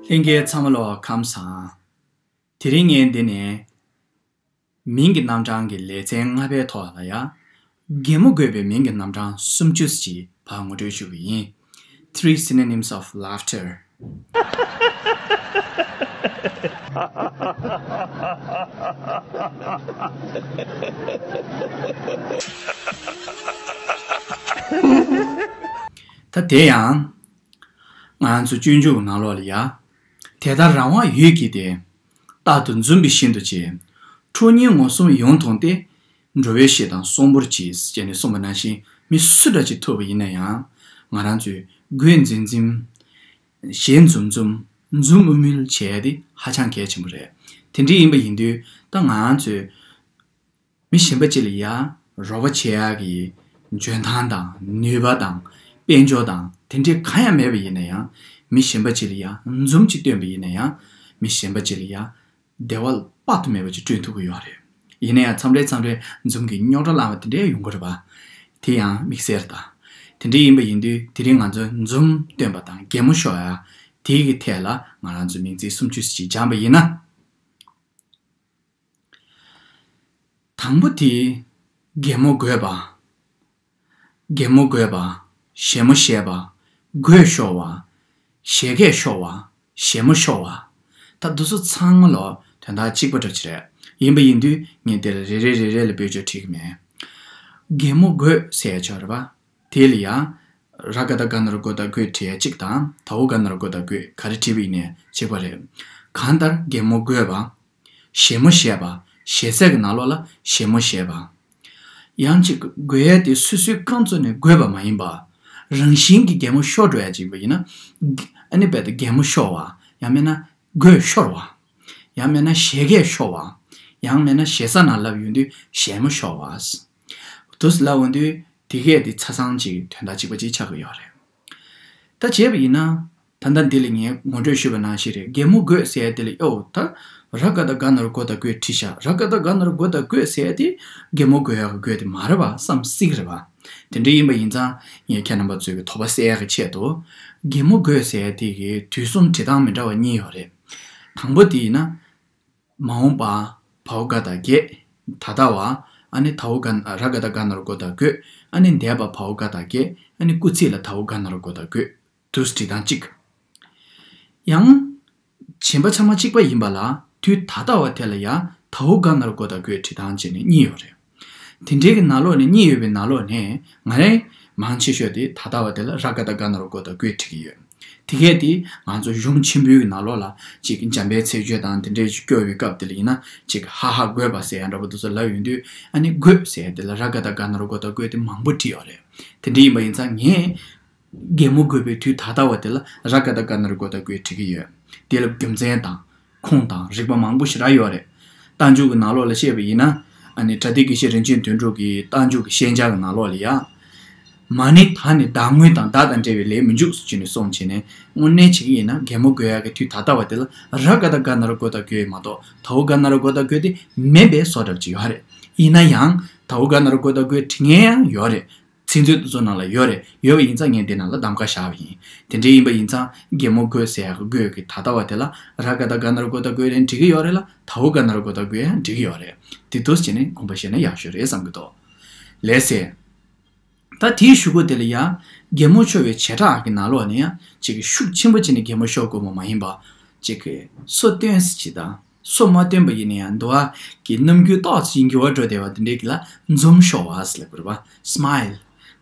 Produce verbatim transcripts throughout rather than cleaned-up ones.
ལྷན་རྒྱས་ཚང་མ་ལོ་ཁམས་བཟང་། དེ་རིང་ངས་འདི་ནས་མིང་གི་རྣམ་གྲངས་ཀྱི་ལེ་ཚན་ལྔ་པའི་ཐོག་ལ་ཡ། གད་མོ་དགོད་པའི་མིང་གི་རྣམ་གྲངས་སུམ་ཅུ་ཞིག་ཕར་ངོ་སྤྲོད་ཞུ་གི་ཡིན། Three synonyms of laughter. ད་དེ་ཡང་། ང་ཚོ་སྤྱོད་འཇུག་ནང་ལོགས་ལ་ཡ། དེ་ལྟར་རང་དབང་ཡོད་ཀྱིས་ཏེ། རྟག་ཏུ་འཛུམ་པའི་བཞིན་དུ་བྱེད། ཁྲོ་གཉེར་ངོ་གསུམ་ཡོངས་མཐོང་སྟེ། འགྲོ་བའི་གཤེད་དང་གསོང་པོར་གྱིས། ཅེས་ནས་གསུངས་པ་ནང་བཞིན་མི་སུ་འདྲ་ཅིག་ཐུག་པ་ཡིན་ན་ཡང་། ང་རང་ཚོས་དགོད་འཛུམ་འཛུམ། ཞེད་འཛུམ་འཛུམ། འཛུམ་དམུལ་དམུལ་བྱས་ཏེ་ཧ་ཅང་གལ་ཆེན་པོ་རེད། དེ་འདྲ་ཡིན་པ་ཡིན་དུས་ད་ང་རང་ཚོས། མི་གཞན་པ་ཅིག་ལ་ཡ་རོགས་པ་བྱེད་ཡག་གི་འཇོན་ཐང་དང་ནུས་པ་དང་དཔལ་འབྱོར་དང་དེ་འདྲའི་གང་ཡང་མེད་པ་ཡིན་ན་ཡང་། མི་གཞན་པ་ཅིག་ལ་ཡ་འཛུམ་ཅིག་སྟོན་པ་ཡིན་ན་ཡང་། མི་གཞན་པ་ཅིག་ལ་ཡ་བདེ་བ་དཔག་ཏུ་མེད་པ་ཅིག་བསྐྲུན་ཐུབ་ཀྱི་ཡོད་རེད། ཡིན་ན་ཡང་མཚམས་རེ་མཚམས་རེ་འཛུམ་གྱི་རྙོག་དྲ་ལངས་པ་དེ་འདྲ་ཡོང་གི་རེད་པ། དེ་ཡང་དམིགས་བསལ་རེད་ད། དེ་འདྲ་ཡིན་པ་ཡིན་དུས་དེ་རིང་ང་ཚོས་འཛུམ་སྟོན་པ་དང་གད་མོ་ཤོར་ཡ། དེའི་གི་ཐད་ལ་ང་རང་ཚོས་མིང་ཚིག་སུམ་ཅུ་ཞིག་སྦྱངས་པ་ཡིན་ན། དང་པོ་དེ། གད་མོ་དགོད་པ། གད་མོ་དགོད་པ། ཞེད་མོ་བྱེད་པ། དགོད་ཤོར་བ། བཞད་གད་ཤོར་བ། ཞེད་མོ་ཤོར་བ། ད་འདི་ཚོ་ཚང་མ་ལོ་དོན་དག་གཅིག་པ་འདྲ་ཅིག་རེད། ཡིན་པ་ཡིན་དུས་ངས་འདིར་རེ་རེ་རེ་རེ་ལ་བེད་སྤྱོད་བྱེད་ཀྱི་མེད། གད་མོ་དགོད་ཟེར་ཡ་ཅིག་ཡོད་རེད་པ། དེ་ལ་ཡང་། ར་ག་བཏགས་རྒ་ན་རོ་རྒོ་བཏགས་རྒོད་བྲིས་ཡ་གཅིག་དང་ད་འོག་རྒ་ན་རོ་རྒོ་བཏགས་རྒོད་ག་རེ་བྲིས་པ་ཡིན་ནའི་གཅིག་པ་རེད། གང་ལྟར་གད་མོ་དགོད་པ། ཞེད་མོ་བྱེད་པ། ཞེད་སྲེད་ཀྱི་ནང་ལོགས་ལ་ཞེད་མོ་བྱེད་པ། ཡང་གཅིག་དགོད་ཡ་དེ་སོ་སོའི་རྐང་བཙུགས་ནས་དགོད་པ་མ་ཡིན་པ། རང་བཞིན་གྱིས་གད་མོ་ཤོར་འགྲོ་ཡ་ཅིག་ཡིན་པ་ཡིན་ན། ཨ་ནི་རྦད་དེ་གད་མོ་ཤོར་བ། ཡང་མིན་ན་དགོད་ཤོར་བ། ཡང་མིན་ན་བཞད་གད་ཤོར་བ། ཡང་མིན་ན་ཞེ་ས་ནང་ལབ་ཡོང་དུས་ཞེད་མོ་ཤོར་བ། དུས་ལབ་འོང་དུས་དེ་གས་དེ་ཆ་ཚང་གཅིག་དོན་དག་གཅིག་པ་གཅིག་ཆགས་ཀྱི་ཡོད་རེད། ད་བྱས་པ་ཡིན་ན། ད་ལྟ་འདི་ལ་ངས་ངོ་སྤྲོད་ཞུས་པ་ནང་བཞིན་རེད། གད་མོ་དགོད་ཟེར་ཡ་དེ་ལ་ཨོ་ད། ར་ག་བཏགས་རྒ་ན་རོ་རྒོ་བཏགས་རྒོད་བྲིས་ཤག་ར་ག་བཏགས་རྒ་ན་རོ་རྒོ་བཏགས་རྒོད་ཟེར་ཡ་དེ། གད་མོ་དགོད་ཡ་གི་དགོད་དེ་མ་རེད་པ་བསམ་སྲིད་ཀྱི་རེད་པ། དེ་འདྲ་ཡིན་པ་ཡིན་ཙང་ངས་ཁྱེད་རྣམ་པ་ཚོའི་གི་དོགས་པ་སེལ་ཡ་གི་ཆེད་དུ། གད་མོ་དགོད་ཟེར་ཡ་དེ་གི་དུས་གསུམ་བྲིས་སྟངས་མི་འདྲ་བ་གཉིས་ཡོད་རེད། དང་པོ་དེ་ཡིན་ན། མ་འོངས་པ། བའོ་ག་བཏགས་གད། ད་ལྟ་བ། ཨ་ནི་ད་འོག་ག་ར་ག་བཏགས་རྒ་ན་རོ་རྒོ་བཏགས་རྒོད། ཨ་ནི་འདས་པ་བའོ་ག་བཏགས་གད། ཨ་ནི་སྐུལ་ཚིག་ལ་ད་འོག་རྒ་ན་རོ་རྒོ་བཏགས་རྒོད། དུས་བྲིས་སྟངས་གཅིག་ཡང་། གཞན་པ་ཚང་མ་གཅིག་པ་ཡིན་པ་ལ་དུས་ད་ལྟ་བ་དེ་ལ་ཡང་ད་འོག་རྒ་ན་རོ་རྒོ་བཏགས་རྒོད་བྲིས་སྟངས་བྱས་ནས་གཉིས་ཡོད་རེད། དེ་འདྲའི་གི་ནང་ལོགས་ནས་གཉིས་ཡོད་པའི་ནང་ལོགས་ནས་ང་རང་མང་ཆེ་ཤོས་དེ་ད་ལྟ་བ་དེ་ལ་ར་ག་བཏགས་རྒ་ན་རོ་རྒོ་བཏགས་རྒོད་བྲིས་ཀྱི་ཡོད། དེ་གས་དེ་ང་ཚོ་གཞུང་ཆེན་པོའི་གི་ནང་ལོགས་ལ་ཅིག་འཇམ་དཔལ་མཚན་བརྗོད་དང་དེ་འདྲའི་སྐྱོར་བའི་སྐབས་དེ་ལ་ཡིན་ན་ཅིག་ཧ་ཧ་དགོད་པ་ཟེར་ཡ་འདྲ་པོ་དེ་ཚོ་ལབ་ཡོང་དུས་ཨ་ནི་དགོད་ཟེར་ཡ་དེ་ལ་ར་ག་བཏགས་རྒ་ན་རོ་རྒོ་བཏགས་རྒོད་དེ་མང་པོ་བྲིས་ཡོད་རེད། དེ་འདྲ་ཡིན་པ་ཡིན་ཙང་ངས། གད་མོ་དགོད་པའི་དུས་ད་ལྟ་བ་དེ་ལ་ར་ག་བཏགས་རྒ་ན་རོ་རྒོ་བཏགས་རྒོད་བྲིས་ཀྱི་ཡོད། དེ་ལ་རྒྱུ་མཚན་དང་། ཁུངས་དང་རིགས་པ་མང་པོ་ཞེ་དྲག་ཡོད་རེད། རྟགས་འཇུག་གི་ནང་ལོགས་ལ་བཤད་པ་ཡིན་ན། ཨ་ནི་པྲ་ཏི་དགེ་བཤེས་རིན་ཆེན་དོན་གྲུབ་ཀྱི་རྟགས་འཇུག་གི་ཤན་སྦྱར་གྱི་ནང་ལོགས་ལ་ཡ། མ་ནི་ད་ནི་བདག་དངོས་དང་བདག་དང་འབྲེལ་བའི་ལས་མི་འཇུག་ཟེར་ནས་གསུངས་བྱས་ནས་དངོས་གནས་བྱེད་ཀྱི་ཡིན་ན་གད་མོ་དགོད་ཡག་གི་དུས་ད་ལྟ་བ་དེ་ལ་ར་ག་བཏགས་རྒ་ན་རོ་རྒོ་བཏགས་རྒོད་མ་གཏོགས་ད་འོག་རྒ་ན་རོ་རྒོ་བཏགས་རྒོད་དེ་མེད་པའི་བཟོ་འདྲ་ཅིག་ཡོད་རེད། ཡིན་ན་ཡང་ད་འོག་རྒ་ན་རོ་རྒོ་བཏགས་རྒོད་བྲིས་མཁན་ཡང་ཡོད་རེད། ཚིག་མཛོད་དེ་ཚོ་ནང་ལ་ཡོད་རེད། ཡོད་པ་ཡིན་ཙང་ངས་འདི་ནང་ལ་གདམ་ཁ་བཞག་པ་ཡིན། དེ་འདྲ་ཡིན་པ་ཡིན་ཙང་གད་མོ་དགོད་ཟེར་ཡག་གི་དགོད་ཀྱི་ད་ལྟ་བ་དེ་ལ་ར་ག་བཏགས་རྒ་ན་རོ་རྒོ་བཏགས་རྒོད་རེད་འགྲིག་གི་ཡོད་རེད་ལ་ད་འོག་རྒ་ན་རོ་རྒོ་བཏགས་རྒོད་ཡང་འགྲིག་གི་ཡོད་རེད། དེ་འདུག་བྱས་ནས་དགོངས་པ་བཞེས་ན་ཡག་ཤོས་རེད་བསམ་གྱི་འདུག་ལགས་སེ། ད་དེའི་གཞུག་གུ་དེ་ལ་ཡང་གད་མོ་ཤོར་བའི་བྱེ་བྲག་གི་ནང་ལོགས་ནས་ཡང་ཅིག་ཤུགས་ཆེན་པོ་བྱས་ནས་གད་མོ་ཤོར་དགོས་པ་མ་ཡིན་པ་ཅིག་གི་སོ་སྟོན་ཟེར་ཅིག་དང་། སོ་མ་སྟོན་པ་ཡིན་ན་ཡང་འདུ་བ་གི་རྣམ་འགྱུར་ཏོག་ཙམ་འགྱུར་བ་འགྲོ་བསྡད་པ་དེ་འདྲས་ཀྱི་ལ་འཛུམ་ཤོར་བ་ཟེར་ལབ་དགོས་རེད་པ། སྨའིལ།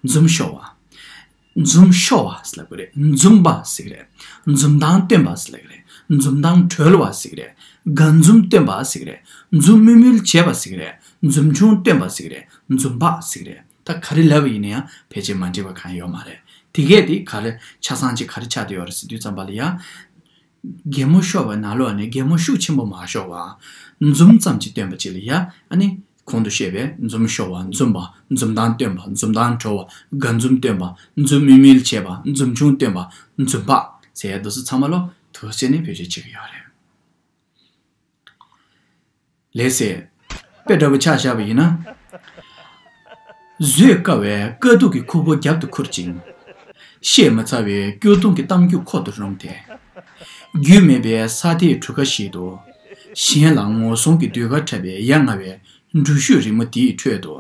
འཛུམ་ཤོར་བ། འཛུམ་ཤོར་བ་ཟེར་ལབ་དགོས་རེད། འཛུམ་པ་ཟེར་གི་རེད། འཛུམ་མདངས་སྟོན་པ་ཟེར་ལབ་གི་རེད། འཛུམ་མདངས་གྲོལ་བ་ཟེར་གི་རེད། དགའ་འཛུམ་སྟོན་པ་ཟེར་གི་རེད། འཛུམ་དམུལ་དམུལ་བྱེད་པ་ཟེར་གི་རེད། འཛུམ་ཆུང་སྟོན་པ་ཟེར་གི་རེད། འཛུམ་བག་ཟེར་གི་རེད། ད་ག་རེ་ལབ་པ་ཡིན་ན་ཡང་ཕལ་ཆེར་མ་འགྲིག་པ་གང་ཡོད་མ་རེད། དེ་གས་དེ་ག་རེ་ཆ་ཚང་ཅིག་ག་རེ་ཆགས་བསྡད་ཡོད་རེད་ཟེར་དུས་ཙམ་པ་ལ་ཡང་། གད་མོ་ཤོར་བའི་ནང་ལོགས་ནས་གད་མོ་ཤུགས་ཆེན་པོ་མ་ཤོར་བ། འཛུམ་ཙམ་ཅིག་སྟོན་པ་ཅིག་ལ་ཡ། ཨ་ནི། གོང་དུ་བཤད་པའི་འཛུམ་ཤོར་བ། འཛུམ་པ། འཛུམ་མདངས་སྟོན་པ། འཛུམ་མདངས་གྲོལ་བ། དགའ་འཛུམ་སྟོན་པ། འཛུམ་དམུལ་དམུལ་བྱེད་པ། འཛུམ་ཆུང་སྟོན་པ། འཛུམ་བག་ཟེར་ཡ་འདི་ཚོ་ཚང་མ་ལོ་དུས་ཚོད་ནས་བེད་སྤྱོད་བྱེད་ཀྱི་ཡོད་རེད། ལགས་སེ། དཔེ་འདྲ་པོ་ཆ་བཞག་པ་ཡིན་ན། བཟོད་དཀའ་བའི་དཀའ་སྡུག་གི་ཁུར་པོ་རྒྱབ་ཏུ་ཁུར་ཅིང་། བཤད་མ་ཚར་བའི་སྐྱོ་གདུང་གི་གཏམ་རྒྱུད་ཁོག་ཏུ་རུམ་སྟེ། རྒྱུས་མེད་པའི་ས་མཐའི་གྲུ་ཁ་ཞིག་ཏུ། གཞན་ལ་ངོ་སྲུང་གི་ཟློས་གར་འཁྲབ་པའི་ཡ་ང་བའི་འགྲུལ་བཞུད་རིང་མོ་དེའི་ཁྲོད་དུ།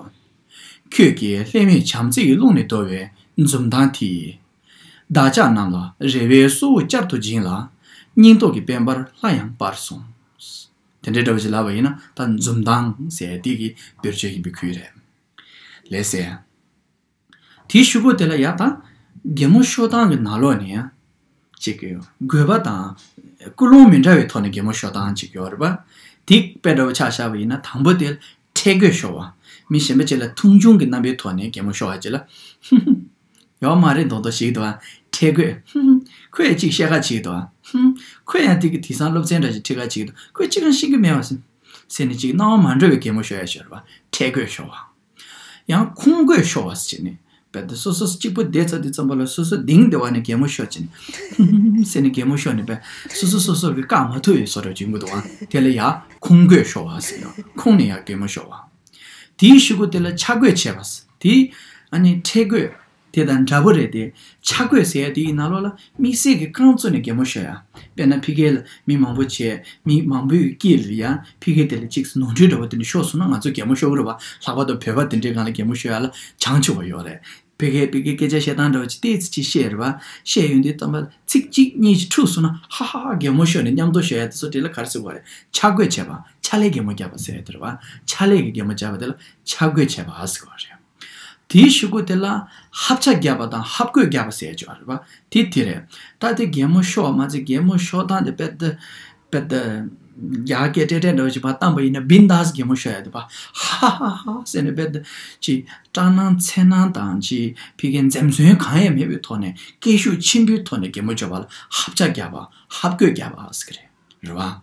ཁྱོད་ཀྱིས་ལྷད་མེད་བྱམས་བརྩེ་ཡི་རླུང་ནས་གཏོར་བའི་འཛུམ་མདངས་དེས། བདག་ཅག་རྣམས་ལ་རེ་བའི་སྲོག་བཅར་དུ་སྦྱིན་ལ། སྙིང་སྟོབས་ཀྱི་དཔལ་འབར་སླར་ཡང་སྤར་སོང་། དེ་འདྲའི་འདྲ་བ་ཞིག་ལབ་པ་ཡིན་ན། ད་འཛུམ་མདངས་ཟེར་དེ་གི་བེད་སྤྱོད་ཡིན་པའི་ཁུལ་རེད། ལགས་སེ། དེའི་གཞུག་གུ་དེ་ལ་ཡ་ད་གད་མོ་ཤོར་སྟངས་ཀྱི་ནང་ལོགས་ནས་ཅིག་གི་དགོས་པ་དང་ཀུན་སློང་མི་འདྲ་བའི་ཐོག་ནས་གད་མོ་ཤོར་སྟངས་ཅིག་ཡོད་རེད་པ། དེ་དཔེ་འདྲ་བོ་ཆ་བཞག་པ་ཡིན་ན། དང་པོ་དེ་ཁྲེལ་དགོད་ཤོར་བ། མི་གཞན་པ་ཅིག་ལ་མཐོང་ཆུང་གི་རྣམ་པའི་ཐོག་ནས་གད་མོ་ཤོར་བ་ཅིག་ལ། ཡོད་མ་རེད་མདོག་མདོག་ཞིག་འདུག་ཨ། ཁྲེལ་དགོད། ཁོས་ཡང་ཅིག་བཤད་ཁ་ཅིག་འདུག་ཨ། ཁོས་ཡང་དེ་གི་དེང་སང་སློབ་ཚན་འདྲ་ཞིག་ཁྲིད་ཁ་ཅིག་འདུག་ཁོས་ཅི་གང་ཤེས་ཀྱི་མེད་པ་ཟེར། ཟེར་ནས་ཅིག་སྣང་བ་མ་འགྲོ་བའི་གད་མོ་ཤོར་ཡ་ཤོར་བ། ཁྲེལ་དགོད་ཤོར་བ། ཡང་ཁོང་དགོད་ཤོར་བ་ཟེར་ནས། བལ་ཏེ་སོ་སོ་གཅིག་པུ་བསྡད་ཚར་དུས་ཙམ་པ་ལ་སོ་སོ་གདེང་བདེ་བ་ནས་གད་མོ་ཤོར་བྱས་ནས། སེ་ནས་གད་མོ་ཤོར་ནས་བལ་སོ་སོ་སོ་སོ་གི་བཀག་མ་ཐུབ་པའི་བཟོ་འདྲ་བྱུང་གི་འདུག་ཨ། དེ་ལ་ཡ་ཁོང་དགོད་ཤོར་བ་ཟེར་ཡ། ཁོང་ནས་ཡ་གད་མོ་ཤོར་བ། དེའི་གཞུག་གུ་དེ་ལ་ཆ་བགོས་བྱས་པ་ཟེར། དེ་ཨ་ནི་ཁྲེལ་དགོད་དེ་དང་འདྲ་པོ་རེད་དེ། ཆ་བགོས་ཟེར་ཡ་དེའི་ནང་ལོགས་ལ་དམིགས་བསལ་གྱི་རྐང་བཙུགས་ནས་གད་མོ་ཤོར་ཡ། དཔེར་ན་ཕ་གི་ལ་མི་མང་པོ་བྱས། མི་མང་པོའི་དཀྱིལ་ལ་ཡ་ཕ་གི་དེ་ལ་ཅིག་ནོར་འཁྲུལ་འདྲ་པོ་དེ་འདྲ་ཤོར་སོང་ན་ང་ཚོ་གད་མོ་ཤོར་གི་རེད་པ། ལྷག་པར་དུ་བོད་པ་དེ་འདྲའི་སྒང་ལ་གད་མོ་ཤོར་ཡ་ལ་བྱང་ཆུབ་པ་ཡོད་རེད། ཕ་གིའི་ཕ་གིའི་སྐད་ཆ་བཤད་སྟངས་འདྲ་བོ་ཅིག་ཏོག་ཙམ་ཅིག་བཤད་རེད་པ། བཤད་ཡོང་དུས་ཙམ་པ་ཚིག་གཅིག་གཉིས་ཅིག་འཁྲུགས་སོང་ན། ཧ་ཧ་ཧ་གད་མོ་ཤོར་ནས་མཉམ་དུ་ཤོར་ཡ་དེ་ཚོ་དེ་ལ་ག་རེ་ཟེར་དགོས་རེད། ཆ་བགོས་བྱས་པ། ཕྱག་ལས་གད་མོ་བརྒྱབ་པ་ཟེར་ཡ་དེ་རེད་པ། ཕྱག་ལས་ཀྱི་གད་མོ་བརྒྱབ་པ་དེ་ལ་ཆ་བགོས་བྱས་པ་ཟེར་དགོས་རེད། དེའི་གཞུག་གུ་དེ་ལ་ཧབ་ཆ་བརྒྱབ་པ་དང་ཧབ་དགོད་བརྒྱབ་པ་ཟེར་ཡ་ཅིག་ཡོད་རེད་པ། དེ་དེ་རེད། ད་དེ་གད་མོ་ཤོར་བ་མ་ཚད་གད་མོ་ཤོར་སྟངས་དེ་དཔེ་དེ། དཔེ་དེ། རྒྱ་སྐད་ཏྲེ་ཏྲེ་འདྲ་བོ་ཞིག་ཕར་བཏང་པ་ཡིན་ན་བིན་དཱས་གད་མོ་ཤོར་ཡ་དེ་པ། ཧ་ཧ་ཧ་ཟེར་ནས་དཔེ་དེ་ཅིག་སྐྲག་སྣང་འཚེར་སྣང་དང་ཅིག་ཕ་གིའི་འཛེམ་ཟོན་གང་ཡང་མེད་པའི་ཐོག་ནས་སྐད་ཤུགས་ཆེན་པོའི་ཐོག་ནས་གད་མོ་ཤོར་བ་ལ་ཧབ་ཆ་བརྒྱབ་པ། ཧབ་དགོད་བརྒྱབ་པ་ཟེར་གི་རེད། རེད་པ།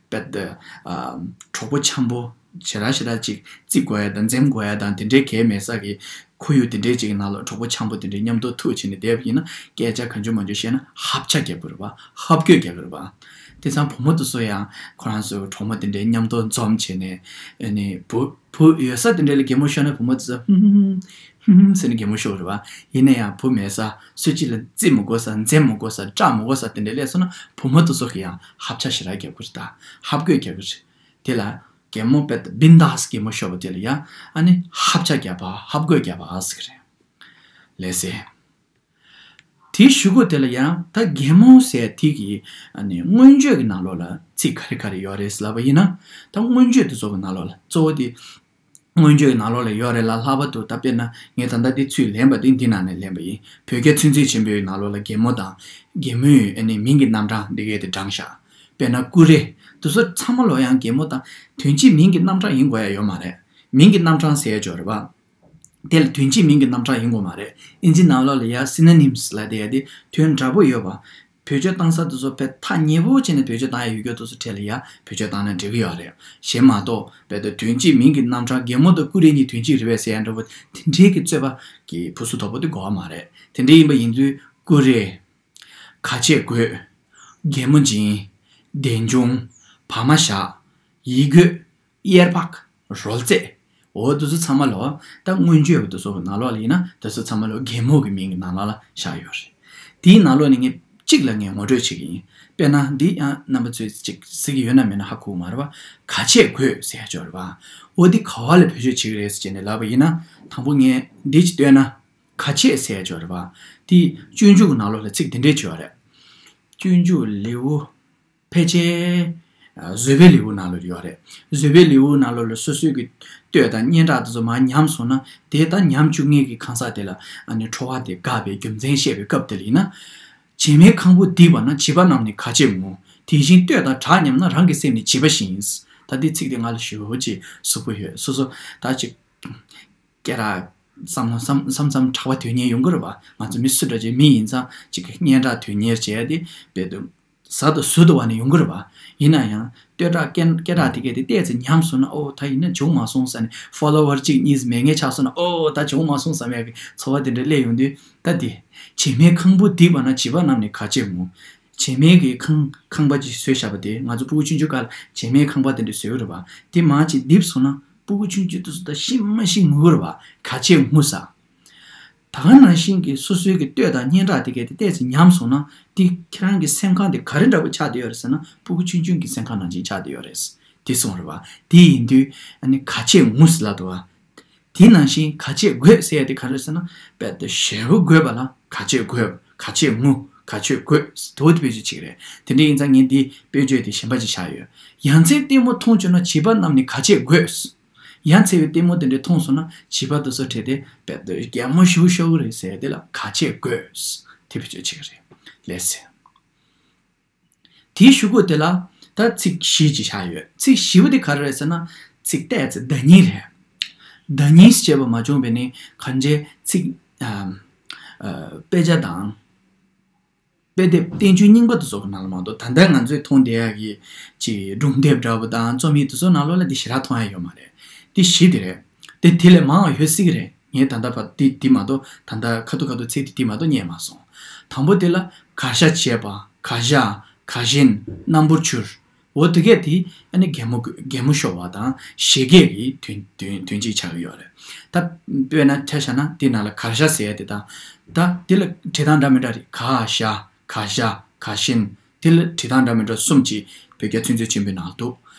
དཔེ་དེ། ཨ། གྲོགས་པོ་འཆམ་པོ་ཞེ་དྲག་ཞེ་དྲག་ཅིག་བརྩི་དགོས་ཡ་དང་འཛེམ་དགོས་ཡ་དང་དེ་འདྲའི་གལ་མེད་ས་གི་ཁོར་ཡུག་དེ་འདྲའི་ཅིག་གི་ནང་ལ་གྲོགས་པོ་འཆམ་པོ་དེ་འདྲའི་མཉམ་དུ་ཐུག་བྱས་ནས་བསྡད་པ་ཡིན་ན། སྐད་ཆ་གང་བྱུང་མང་བྱུང་བཤད་ན་ཧབ་ཆ་རྒྱག་གི་རེད་པ། ཧབ་དགོད་རྒྱག་གི་རེད་པ། དེང་སང་བུ་མོ་དེ་ཚོ་ཡང་ཁོ་རང་ཚོའི་གྲོགས་མོ་དེ་འདྲའི་མཉམ་དུ་འཛོམས་བྱས་ནས། ཨ་ནི་བུ་བུ་ཡོད་ས་དེ་འདྲ་ལ་གད་མོ་ཤོར་ན་བུ་མོ་དེ་ཚོ་ཧུམ་ཧུམ་ཧུམ་ཧུམ་ཟེར་ནས་གད་མོ་ཤོར་རེད་པ། ཡིན་ན་ཡང་བུ་མེད་ས། སུ་གཅིག་ལ་བརྩི་མི་དགོས་ས། འཛེམ་མི་དགོས་ས། སྐྲག་མི་དགོས་ས་དེ་འདྲ་སླེབས་སོང་ན་བུ་མོ་དེ་ཚོ་གིས་ཡང་ཧབ་ཆ་ཞེ་དྲག་རྒྱག་གི་རེད། ད་ཧབ་དགོད་རྒྱག་གི་རེད། དེ་ལ་གད་མོ་དཔེ་བིན་དཱས་གད་མོ་ཤོར་བ་དེ་ལ་ཡང་ཨ་ནི་ཧབ་ཆ་བརྒྱབ་པ། ཧབ་དགོད་བརྒྱབ་པ་ཟེར་གི་རེད། ལགས་སེ། དེའི་གཞུག་གུ་དེ་ལ་ཡང་ད་གད་མོ་ཟེར་དེ་གི་ཨ་ནི་མངོན་བརྗོད་ཀྱི་ནང་ལོགས་ལ་ཚིག་ག་རེ་ག་རེ་ཡོད་རེད་ལབ་པ་ཡིན་ན། ད་མངོན་བརྗོད་དེ་ཚོ་གི་ནང་ལོགས་ལ་གཙོ་བོ་དེ། མངོན་བརྗོད་ཀྱི་ནང་ལོགས་ལ་ཡོད་རེད་ལ། ལྷག་པར་དུ་ད་དཔེར་ན་ངས་ད་ལྟ་འདི་ཚུར་ལེན་པ་དེ་འདི་ནང་ནས་ལེན་པ་ཡིན། བོད་རྒྱ་ཚིག་མཛོད་ཆེན་པོའི་ནང་ལོགས་ལ་གད་མོ་དང་། གད་མོའི་ཨ་ནི་མིང་གི་རྣམ་གྲངས་འདི་གས་དེ་བགྲངས་བཞག་དཔེར་ན་ཀུ་རེ། དེ་ཚོ་ཚང་མ་ལོ་ཡང་གད་མོ་དང་དོན་གཅིག་མིང་གི་རྣམ་གྲངས་ཡིན་དགོས་ཡ་ཡོད་མ་རེད། མིང་གི་རྣམ་གྲངས་ཟེར་ཡ་ཅིག་ཡོད་རེད་པ། དེ་ལ་དོན་གཅིག་མིང་གི་རྣམ་གྲངས་ཡིན་དགོས་མ་རེད། ཨིན་ཇི་ནང་ལོགས་ལ་ཡ་སི་ནོ་ནིམ་སི་ལབ་བསྡད་ཡ་དེ་དོན་འདྲ་པོ་ཡོད་པ། བེད་སྤྱོད་བཏང་ས་དེ་ཚོ་དཔེ་ཐག་ཉེ་པོ་བྱས་ནས་བེད་སྤྱོད་བཏང་ཡ་ཡོད་རྒྱུ་དེ་ཚོ་གྲས་ལ་ཡ་བེད་སྤྱོད་བཏང་ན་འགྲིག་གི་ཡོད་རེད། གཞན་མ་གཏོགས་དཔེ་ད་དོན་གཅིག་མིང་གི་རྣམ་གྲངས། གད་མོ་དང་ཀུ་རེ་གཉིས་དོན་གཅིག་རེད་པས་ཟེར་ཡ་འདྲ་པོ་དེ་འདྲའི་གི་རྩོད་པ་གི་བུ་སུ་དོག་པོ་དེ་དགོས་པ་མ་རེད། དེ་འདྲ་ཡིན་པ་ཡིན་དུས་ཀུ་རེ། ག་ཆད་དགོས། གད་མོ་སྦྱིན། གདན་ཆུང་། བག་མ་བཞག་ཡིད་དགོད། གཡེར་པག་རོལ་རྩེད། འོ་དེ་ཚོ་ཚང་མ་ལོ། ད་མངོན་བརྗོད་ཀྱི་དེ་ཚོ་གི་ནང་ལོགས་ལ་ཡིན་ན་དེ་ཚོ་ཚང་མ་ལོ་གད་མོ་གི་མིང་གི་ནང་ལོགས་ལ་བཞག་ཡོད་རེད། དེའི་ནང་ལོགས་ནས་ངས་གཅིག་ལ་ངས་ངོ་སྤྲོད་བྱེད་ཀྱི་ཡིན། དཔེར་ན་འདི་ཡང་རྣམ་པ་ཚོས་ཅིག་གཟིགས་ཀྱི་ཡོད་ན་མེད་ན་ཧ་གོ་གི་མ་རེད་པ། ག་ཆད་དགོས་ཟེར་ཡ་ཅིག་ཡོད་རེད་པ། འོ་འདི་ག་བ་ལ་བེད་སྤྱོད་བྱེད་ཀྱི་རེད་ཟེར་བྱས་ནས་ལབ་པ་ཡིན་ན། དང་པོ་ངས་འདི་ཅིག་བཏོན་ན། ག་ཆད་ཟེར་ཡ་ཅིག་ཡོད་རེད་པ། དེ་སྤྱོད་འཇུག་གི་ནང་ལོགས་ལ་ཚིག་འདི་འདྲས་ཅིག་ཡོད་རེད། སྤྱོད་འཇུག་ལེའུ། ཕལ་ཆེར། ཨ། བཟོད་པའི་ལེའུ་ནང་ལོགས་ཡོད་རེད། བཟོད་པའི་ལེའུ་ནང་ལོགས་ལ་སོ་སོའི་གི་བསྟོད་དང་སྙན་གྲགས་དེ་ཚོ་མར་ཉམས་སོང་ན། དེ་ད་ཉམས་བཅུག་མཁན་གྱི་གང་ཟག་དེ་ལ་ཨ་ནི་ཁྲོ་བ་དེ་འགག་པའི་རྒྱུ་མཚན་བཤད་པའི་སྐབས་དེ་ལ་ཡིན་ན། བྱེ་མའི་ཁང་བུ་རྡིབ་པ་ན། བྱིས་པ་རྣམས་ནི་ག་ཆད་ངུ། དེ་བཞིན་བསྟོད་དང་གྲགས་ཉམས་ན། རང་གི་སེམས་ནི་བྱིས་པ་བཞིན། ད་འདི་ཚིག་དེ་ང་ལ་ཞེ་པོ་ཅིག་ཟུག་པོ་ཡོད། སོ་སོ་ད་ཅིག་སྐད་གྲགས་བསམ་བསམ་བསམ་བསམ་གྲགས་པ་དོན་གཉེར་ཡོང་གི་རེད་པ། ང་ཚོ་མི་སུ་འདྲ་ཅིག་མི་ཡིན་ཙང་ཅིག་གི་སྙན་གྲགས་དོན་གཉེར་བྱས་ཏེ་དཔེ་དུ་ཟ་དང་ཟོ་དུ་བ་ནས་ཡོང་གི་རེད་པ། ཡིན་ན་ཡང་བསྟོད་གྲགས་སྐད་སྐད་གྲགས་དེ་གས་དེ་ཏོག་ཙམ་ཉམས་སོང་ན། ཨོ་ད་ཡིན་ན་བྱུང་མ་སོང་ཟེར་ནས། ཕོ་ལོ་ཝར་གཅིག་གཉིས་མེད་མཁན་ཆགས་སོང་ན། ཨོ་ད་བྱུང་མ་སོང་བསམ་ཡག་གི་ཚོར་བ་དེ་འདྲ་སླེབས་ཡོང་དུས། ད་དེ་བྱེ་མའི་ཁང་བུ་རྡིབ་པ་ན། བྱིས་པ་རྣམས་ནི་ག་ཆད་ངུ། བྱེ་མའི་གི་ཁང་ཁང་པ་ཅིག་བཟོས་བཞག་པ་དེ། ང་ཚོ་ཕྲུ་གུ་ཆུང་ཆུང་སྐབས་ལ་བྱེ་མའི་ཁང་པ་དེ་འདྲ་བཟོས་ཡོད་རེད་པ། དེ་མར་ཅིག་རྡིབ་སོང་ན་ཕྲུ་གུ་ཆུང་ཆུང་དེ་ཚོ་ད་ཤི་མ་ཤི་ངུ་གི་རེད་པ། ག་ཆད་ངུ་ས། ད་ག་ནང་བཞིན་གྱི་སོ་སོའི་གི་ལྟོས་དང་སྙན་གྲགས་དེ་གས་དེ་ཏོག་ཙམ་ཉམས་སོང་ན། དེ་ཁྱེད་རང་གི་སེམས་ཁམས་དེ་ག་རེ་འདྲ་པོ་ཆགས་བསྡད་ཡོད་རེད་ཟེར་ན། ཕྲུ་གུ་ཆུང་ཆུང་གི་སེམས་ཁམས་ནང་བཞིན་ཆགས་བསྡད་ཡོད་རེད། དེ་གསུངས་རེད་པ། དེ་ཡིན་དུས་ཨ་ནི་ག་ཆད་ངུ་ཟེར་ལབ་འདུག་པ། དེ་ནང་བཞིན་ག་ཆད་དགོད་ཟེར་ཡ་དེ་ག་རེ་ཟེར་ན། དཔེ་དེ་ཞེ་པོ་དགོད་པ་ལ་ག་ཆད་དགོད། ག་ཆད་ངུ། ག་ཆད་དགོད། དེ་བོ་དེ་བེད་སྤྱོད་བྱེད་ཀྱི་རེད། དེ་འདྲ་ཡིན་ཙང་ངས་འདི་དཔེ་བརྗོད་དེ་གཞན་པ་ཅིག་བཞག་ཡོད། ཡ་མཚན་ལྟད་མོ་མཐོང་བྱུང་ན་བྱིས་པ་རྣམས་ནི་ག་ཆད་དགོད། ཡ་མཚན་པའི་ལྟད་མོ་དེ་འདྲ་མཐོང་སོང་ན་བྱིས་པ་དེ་ཚོ་ཁྲིད་དེ་དཔེ་དེ་གད་མོ་ཞེ་པོ་ཤོར་གི་རེད་ཟེར་དེ་ལ་ག་ཆད་དགོད། དེ་བེད་སྤྱོད་བྱེད་ཀྱི་རེད། ལགས་སེ། དེའི་གཞུག་གུ་དེ་ལ་ད་ཚིག་བཞི་ཅིག་བཞག་ཡོད། ཚིག་བཞི་པོ་དེ་ག་རེ་རེད་ཟེར་ན། ཚིག་ཏོག་ཙམ་བརྡ་རྙིང་རེད། བརྡ་རྙིང་ཞེས་པ་མ་བྱུང་བས་ནི་གང་ཅི་ཚིག་ཨམ། ཨ། དཔེ་ཆ་དང་། དཔེ་དེབ་བསྟན་བཅོས་རྙིང་པ་དེ་ཚོ་གི་ནང་ལ་མ་གཏོགས། ད་ལྟ་ང་ཚོས་མཐོང་བསྡད་ཡག་གི་ཅིག་སྒྲུང་དེབ་འདྲ་པོ་དང་རྩོམ་ཡིག་དེ་ཚོ་ནང་ལོགས་ལ་དེ་ཞེ་དྲག་མཐོང་ཡག་ཡོད་མ་རེད། དེ་བཞི་དེ་རེད། དེ་དེ་ལས་མང་བ་ཡོད་སྲིད་ཀྱི་རེད། ངས་ད་ལྟ་བར་དེ་དེ་མ་གཏོགས། ད་ལྟ་ཁ་ཐུག་ཁ་ཐུག་ཚིག་དེ་དེ་མ་གཏོགས་རྙེད་མ་སོང་། དང་པོ་དེ་ལ་གར་ཤ་བྱེད་པ། གར་ཤ། གར་ཤན། རྣམ་པར་འགྱུར། འོ་དེ་གས་དེ་ཨ་ནི་གད་མོ་གད་མོ་ཤོར་བ་དང་བཞད་གད་ཀྱི་དོན་དོན་དོན་གཅིག་ཆགས་ཀྱི་ཡོད་རེད། ད་དཔེར་ན་ཆ་བཞག་ན་དེ་ནང་ལ་གར་ཤ་ཟེར་ཡ་དེ་དང་། ད་དེ་ལ་བྲིས་སྟངས་འདྲ་མི་འདྲ་རེད། ག་ཤ། གར་ཤ། གར་ཤན། དེ་ལ་བྲིས་སྟངས་འདྲ་མི་འདྲ་གསུམ་ཅིག་བོད་རྒྱ་ཚིག་མཛོད་ཆེན་པོའི་ནང་འདུག།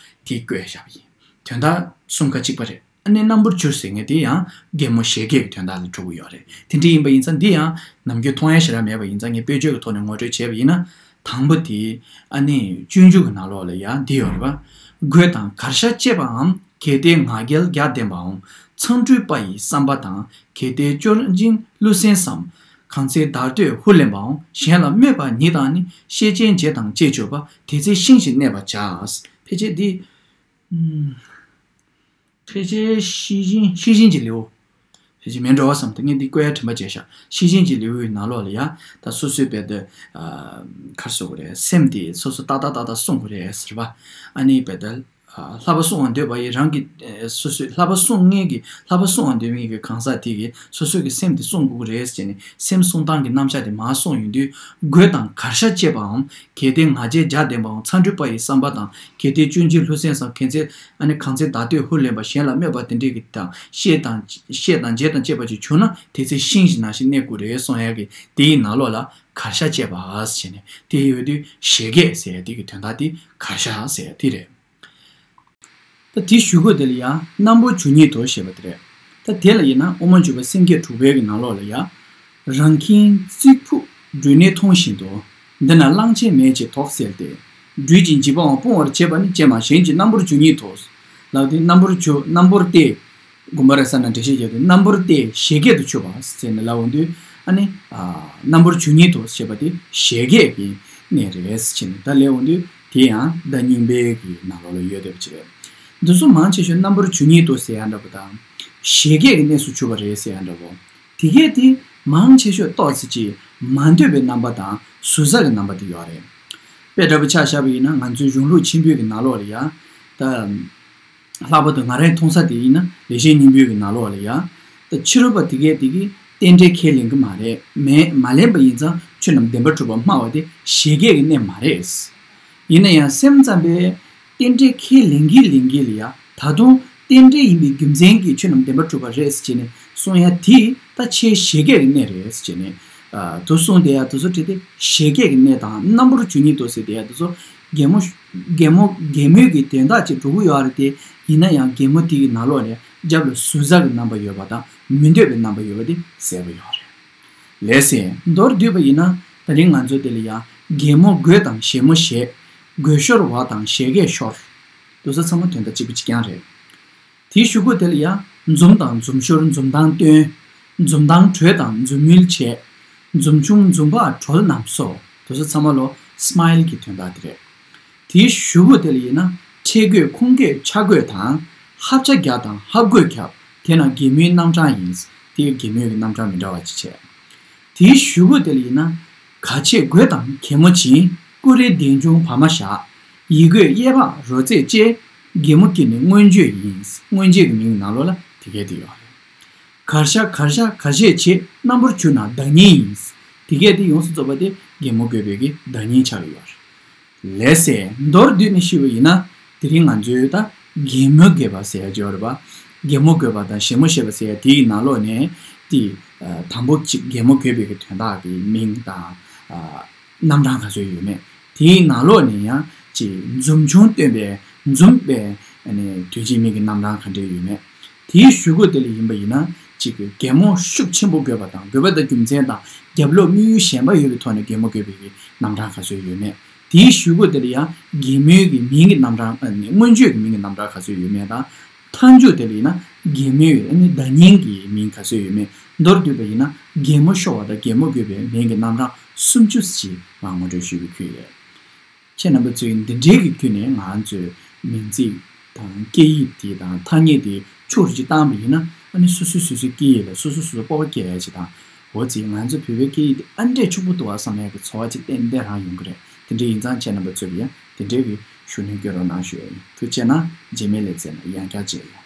དེ་བཀོད་བཞག་པ་ཡིན། དོན་དག་གསུམ་ཀ་གཅིག་པ་རེད། ཨ་ནི་རྣམ་པར་འགྱུར་ཟེར་མཁན་དེ་ཡང་གད་མོ་བཞད་གད་ཀྱི་དོན་དག་ལ་འགྲོ་གི་ཡོད་རེད། དེ་འདྲ་ཡིན་པ་ཡིན་ཙང་འདི་ཡང་ནམ་རྒྱུན་མཐོང་ཡ་ཞེ་དྲག་མེད་པ་ཡིན་ཙང་ངས་དཔེ་བརྗོད་ཀྱི་ཐོག་ནས་ངོ་སྤྲོད་བྱས་པ་ཡིན་ན། དང་པོ་དེ་ཨ་ནི་སྤྱོད་འཇུག་གི་ནང་ལོགས་ལ་ཡང་འདི་ཡོད་རེད་པ། དགོད་དང་གར་ཤ་བཅས་པའམ། གལ་ཏེ་ང་རྒྱལ་རྒྱགས་ལྡན་པའམ། མཚང་འབྲུ་པ་ཡི་བསམ་པ་དང་། གལ་ཏེ་སྐྱོར་འབྱིན་བསླུ་སེམས་སམ། གང་ཚེ་བདག་བསྟོད་ཧུར་ལེན་པའམ། གཞན་ལ་སྨོད་པ་ཉིད་དང་ནི། ཤེས་བྱའི་རྗེས་དང་བཅས་གྱུར་པ། དེ་ཚེ་ཤིང་བཞིན་གནས་པར་བྱ། ཕལ་ཆེར་འདི། ཕལ་ཆེར་ཤེས་བཞིན་ཤེས་བཞིན་གྱི་ལེའུ། ཕལ་ཆེར་མིན་འགྲོ་བསམ་སྟེ་ངས་འདི་བཀོད་ཡ་དྲན་པ་བརྗེད་ཤག། ཤེས་བཞིན་གྱི་ལེའུའི་ནང་ལོགས་ལ་ཡ། ད་སོ་སོའི་དཔེ་དེ། ཨ། ག་རེ་ཟེར་དགོས་རེད། སེམས་དེ་སོ་སོ་ཏག་ཏག་ཏག་ཏག་སྲུང་དགོས་རེད་ཟེར་བ། ཨ་ནི་དཔེ་དེ། ཨ། བསླབ་པ་སྲུང་བར་འདོད་པ་ཡིས་རང་གི། ཨ། སོ་སོའི་བསླབ་པ་སྲུང་མཁན་གྱི། བསླབ་པ་སྲུང་བར་འདོད་མཁན་གྱི་གང་ཟག་དེ་གིས་སོ་སོ་གི་སེམས་དེ་སྲུང་དགོས་ཀྱི་རེད་ཟེར་ནས། སེམས་སྲུང་སྟངས་ཀྱི་རྣམ་གཞག་དེ་མར་གསུངས་ཡོང་དུས། དགོད་དང་གར་ཤ་བཅས་པའམ། གལ་ཏེ་ང་རྒྱལ་རྒྱགས་ལྡན་པའམ། མཚང་འབྲུ་པ་ཡི་བསམ་པ་དང་། གལ་ཏེ་སྐྱོར་འབྱིན་བསླུ་སེམས་སམ། གལ་ཏེ། ཨ་ནི་གང་ཚེ་བདག་བསྟོད་ཧུར་ལེན་པ། གཞན་ལ་སྨོད་པ་དེ་འདྲས་ཀྱི་དང་། ཤེས་དང་། ཤེས་དང་རྗེས་དང་བཅས་པ་ཅིག་བྱུང་ན། དེ་ཚེ་ཤིང་བཞིན་ནང་བཞིན་གནས་དགོས་རེད་གསུང་ཡ་གི་དེའི་ནང་ལོགས་ལ་གར་ཤ་བཅས་པ་ཟེར་ནས། དེ་ཡོད་དུས་བཞད་གད་ཟེར་ཡ་དེ་གི་དོན་དག་དེ་གར་ཤ་ཟེར་ཡ་དེ་རེད། ད་དེའི་གཞུག་གུ་དེ་ལ་ཡང་རྣམ་པར་འགྱུར་ཉིད་དོ་ཞེས་པ་དེ་རེད། ད་དེ་ལ་ཡིན་ན་དབུ་མ་འཇུག་པ་སེམས་བསྐྱེད་དྲུག་པའི་གི་ནང་ལོགས་ལ་ཡང་། རང་ཁྱིམ་རྩིག་ཕུག་སྦྲུལ་ནག་མཐོང་བཞིན་དུ། འདི་ན་གླང་ཆེན་མེད་ཅེས་དོགས་སེལ་ཏེ། སྦྲུལ་གྱི་འཇིགས་པའང་སྤོང་བར་བྱེད་པ་ནི། ཅེས་མ་གཞན་གྱི་རྣམ་པར་འགྱུར་ཉིད་དོ། ལགས་ཏེ་རྣམ་པར་འགྱུར། རྣམ་པར་ཏེ། དགོངས་པ་རབ་གསལ་ན་འགྲེལ་བཤད་བརྒྱབ་སྟེ། རྣམ་པར་ཏེ་བཞད་གད་དུ་ཆུད་པ་ཟེར་ནས་ལབ་འོང་དུས། ཨ་ནི། ཨ། རྣམ་པར་འགྱུར་ཉིད་དོ་ཞེས་པ་དེ་བཞད་གད་ཀྱི་གནས་རེད་ཟེར་ནས་ད་ལབ་འོང་དུས། དེ་ཡང་བརྡ་རྙིང་པའི་གི་ནང་ལོགས་ལ་ཡོད་བསྡད་པ་ཅིག་རེད། འདི་ཚོ་མང་ཆེ་ཤོས་རྣམ་པར་འགྱུར་ཉིད་དོ་ཟེར་ཡ་འདྲ་པོ་དང་། བཞད་གད་ཀྱི་གནས་སུ་གྱུར་པ་རེད་ཟེར་ཡ་འདྲ་པོ། དེ་གས་དེ་མང་ཆེ་ཤོས་ཏོག་ཙམ་ཅིག་མ་འདོད་པའི་རྣམ་པ་དང་ཟུར་ཟ་གི་རྣམ་པ་དེ་ཡོད་རེད། དཔེ་འདྲ་པོ་ཆ་བཞག་པ་ཡིན་ན། ང་ཚོའི་གཞུང་ལུགས་ཆེན་པོའི་གི་ནང་ལོགས་ལ་ཡ། ད། ལྷག་པར་དུ་ང་རའི་མཐོང་ས་དེ་ཡིན་ན། ལེགས་བཤད་སྙིང་པོའི་གི་ནང་ལོགས་ལ་ཡ། ད་ཕྱི་རོལ་པ་དེ་གས་དེ་གིས་རྟེན་འབྲེལ་ཁས་ལེན་གི་མ་རེད། མེད། མ་ལེན་པ་ཡིན་ཙང་ཆོས་རྣམས་བདེན་པར་གྲུབ་པར་སྨྲ་བ་དེ་བཞད་གད་ཀྱི་གནས་མ་རེད། ཡིན་ན་ཡང་སེམས་ཙམ་པས་རྟེན་འབྲེལ་ཁས་ལེན་གྱིན་ལེན་གྱིན་ལ་ཡ། ད་དུང་རྟེན་འབྲེལ་ཡིན་པའི་རྒྱུ་མཚན་གྱིས་ཆོས་རྣམས་བདེན་པར་གྲུབ་པ་རེད་ཟེར་བྱས་ནས་གསུང་ཡ་དེ་ད་ཆེས་བཞད་གད་ཀྱི་གནས་རེད་ཟེར་བྱས་ནས། ཨ། དུ་གསུངས་བསྡད་ཡ་དེ་ཚོ་ཁྲིད་དེ་བཞད་གད་ཀྱི་གནས་དང་། རྣམ་པར་འགྱུར་ཉིད་དོ་ཟེར་བསྡད་ཡ་དེ་ཚོ་གད་མོ། གད་མོ། གད་མོའི་གི་དོན་དག་ཅིག་འགྲོ་གི་ཡོད་རེད་དེ། ཡིན་ན་ཡང་གད་མོ་དེ་གི་ནང་ལོགས་ནས་རྒྱབ་ལ་ཟུར་ཟ་གི་རྣམ་པ་ཡོད་པ་དང་། མི་འདོད་པའི་རྣམ་པ་ཡོད་པ་དེ་གསལ་པོ་ཡོད་རེད། ལགས་སེ། མདོར་བསྡུས་པ་ཡིན་ན། ད་རིང་ང་ཚོ་དེ་ལ་ཡང་། གད་མོ་དགོད་དང་བཞད་མོ་བཞད། དགོད་ཤོར་བ་དང་བཞད་གད་ཤོར། དེ་ཚོ་ཚང་མ་དོན་དག་གཅིག་པ་གཅིག་རྐྱང་རེད། དེའི་གཞུག་གུ་དེ་ལ་ཡང་། འཛུམ་དང་འཛུམ་ཤོར་འཛུམ་མདངས་སྟོན། འཛུམ་མདངས་གྲོལ་དང་འཛུམ་དམུལ་བྱེད། འཛུམ་ཆུང་འཛུམ་བག་གྲོལ་རྣམས་སོ། དེ་ཚོ་ཚང་མ་ལོ་སྨའིལ་གྱི་དོན་དག་དེ་རེད། དེའི་གཞུག་གུ་དེ་ལ་ཡིན་ན། ཁྲེལ་དགོད་ཁུངས་དགོད་ཆ་དགོད་དང་། ཧབ་ཆ་རྒྱག་དང་ཧབ་དགོད་རྒྱབ། དེ་རྣམས་གད་མོའི་རྣམ་གྲངས་ཡིན། དེ་གད་མོའི་གི་རྣམ་གྲངས་མི་འདྲ་བ་ཅིག་བྱས། དེའི་གཞུག་གུ་དེ་ལ་ཡིན་ན། ག་ཆད་དགོད་དང་གད་མོ་བྱིན། ཀུ་རེ་ལྡེམ་ཆུང་བག་མ་བཞག། ཡིད་དགོད་གཡས་འཕགས་རོ་རྩེ་བཅས། གད་མོ་དཀྱིལ་ནི་མངོན་བརྗོད་ཡིན། མངོན་བརྗོད་ཀྱི་མིང་ནང་ལོགས་ལ་དེ་གས་དེ་ཡོད་རེད། གར་ཤ་གར་ཤ་གར་ཤས་བྱེད། རྣམ་པར་གྱུར་ན་བརྡ་རྙིང་ཡིན། དེ་གས་དེ་ཡོངས་སུ་རྫོགས་པ་དེ་གད་མོ་དགོད་པའི་གི་བརྡ་རྙིང་ཆགས་ཀྱི་ཡོད་རེད། ལགས་སེ། མདོར་བསྡུས་ནས་ཞུས་པ་ཡིན་ན། དེ་རིང་ང་ཚོས་ད་གད་མོ་དགོད་པ་ཟེར་ཡ་ཅིག་ཡོད་རེད་པ། གད་མོ་དགོད་པ་དང་བཞད་མོ་བཞད་པ་ཟེར་ཡ་དེའི་ནང་ལོགས་ནས་དེ། དང་པོ་གཅིག་གད་མོ་དགོད་པའི་གི་དོན་དག་གི་མིང་དང་། རྣམ་གྲངས་ག་ཚོད་ཡོད་མེད། དེའི་ནང་ལོགས་ནས་ཡང་ཅིག་འཛུམ་ཆུང་སྟོན་པའི་འཛུམ་པའི་དོན་གཅིག་མིང་གི་རྣམ་གྲངས་ག་འདྲས་ཡོད་མེད། དེའི་གཞུག་གུ་དེ་ལ་ཡིན་པ་ཡིན་ན་ཅིག་གད་མོ་ཤུགས་ཆེན་པོ་དགོད་པ་དང་དགོད་པ་དང་རྒྱུ་མཚན་དང་རྒྱབ་ལོགས་དམིགས་ཡུལ་གཞན་པ་ཡོད་པའི་ཐོག་ནས་གད་མོ་དགོད་པའི་གི་རྣམ་གྲངས་ག་ཚོད་ཡོད་མེད། དེའི་གཞུག་གུ་དེ་ལ་ཡང་གད་མོའི་གི་མིང་གི་རྣམ་གྲངས་ཨ་ནི་མངོན་བརྗོད་ཀྱི་མིང་གི་རྣམ་གྲངས་ག་ཚོད་ཡོད་མེད་དང་། མཐའ་མཇུག་དེ་ལ་ཡིན་ན་གད་མོའི་ཨ་ནི་བརྡ་རྙིང་གི་མིང་ག་ཚོད་ཡོད་མེད། མདོར་བསྡུས་པ་ཡིན་ན་གད་མོ་ཤོར་བ་དང་གད་མོ་དགོད་པའི་མིང་གི་རྣམ་གྲངས་སུམ་ཅུ་ཞིག་ང་ངོ་སྤྲོད་ཞུ་བའི་ཁུལ་ཡོད། ཁྱེད་རྣམ་པ་ཚོས་འདི་འདྲའི་གི་བརྒྱུད་ནས་ང་ཚོའི་མིང་ཚིག་དང་སྐད་ཡིག་དེ་དང་ཐ་སྙད་དེ་ཕྱོགས་རིས་ཅིག་བཏང་བ་ཡིན་ན་ཨ་ནི་སོ་སོ་སོ་སོའི་སྐད་ཡིག་ལ་སོ་སོ་སོ་སོ་སྤོབས་པ་སྐྱེ་ཡ་ཅིག་དང་། འོ་ཙི་ང་ཚོ་བོད་པའི་སྐད་ཡིག་དེ་ཨ་འདྲས་ཕྱུག་པོ་འདུག་བ་བསམ་ཡ་གི་ཚོར་བ་ཅིག་ཏན་ཏན་རང་ཡོང་གི་རེད། དེ་འདྲ་ཡིན་ཙང་ཁྱེད་རྣམ་པ་ཚོས་ཀྱི་ཡང་དེ་འདྲའི་གི་ཤུགས་སྣོན་སྐྱོན་རོགས་གནང་ཞུ་ཡ་ཡིན། ཐུགས་རྗེ་གནང་། རྗེས་མའི་ལེ་ཚན་ལ་ཡང་བསྐྱར་མཇལ་ཡོང་།